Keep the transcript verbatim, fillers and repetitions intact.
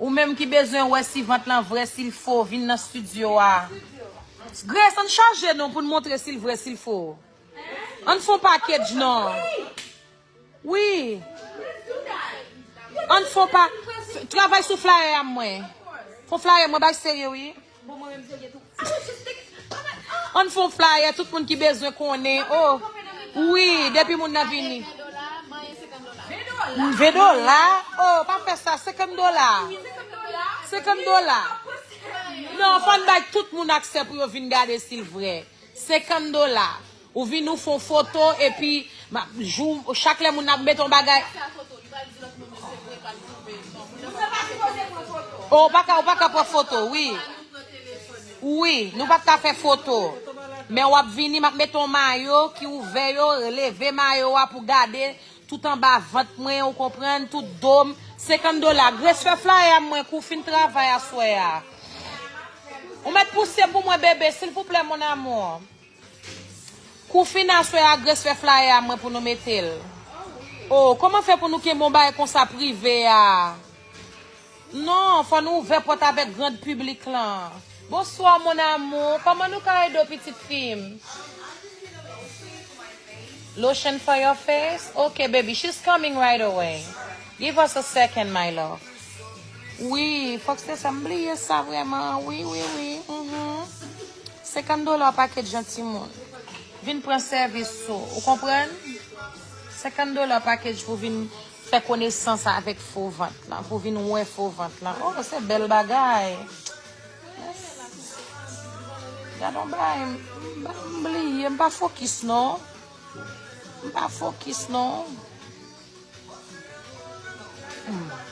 Ou menm ki bezwen wè si vant lan vrè, si l fo, vin nan estidyo a. Grace, ann chaje non pou n montre si l vrè, si l fo. Ann fè yon package non. Wi. Ann fè yon pa. Travay sou flyer a mwen. Fè yon flyer mwen, bay serye wi. Ann fè yon flyer, tout moun ki bezwen konnen. Oh, wi, depi moun nan vini. Ven dola? Oh, pa fè sa, senkant dola. Senkant dola. Non, fò n bay tout moun aksè pou yo vin gade si l vrè. Senkant dola. Ou vin ou fè yon foto, epi m ap, jou, chak lè moun ap mete yon bagay. Oh, ou pa ka, ou pa ka pran foto, wi. Wi, nou pa ka fè foto. Men w ap vini, m ap mete yon mayo ki ouvè yo, leve mayo a pou gade tout anba vant mwen, ou konprann, tout do m. Senkant dola. Grace, fè flyer mwen kou fin travay aswè a. Ou mèt pouse pou mwen, bebe, silvouplè, mon amour. Kou fin aswè a, Grace fè flyer a mwen pou nou mete l. Oh, kòman fè pou nou kenbe yon bagay konsa prive a? Non, fò nou ouvè pòt avèk grand piblik lan. Bonsoir, mon amour. Kòman nou ka ede w, pitit fi m? Lotion for your face? Okay, baby, she's coming right away. Give us a second, my love. Wi, fòk se sa, m bliye sa vrèman. Wi, wi, wi. Mhm. Senkant dola package yon timoun. Vin pran sèvis ou, ou konprann? Senkant dola package pou vin fè konesans avèk fo vant lan, pou vin wè fo vant lan. Oh, se bèl bagay. Gade yon bagay, m, m, m bliye, m pa fokis non. M pa fokis non. Hmm.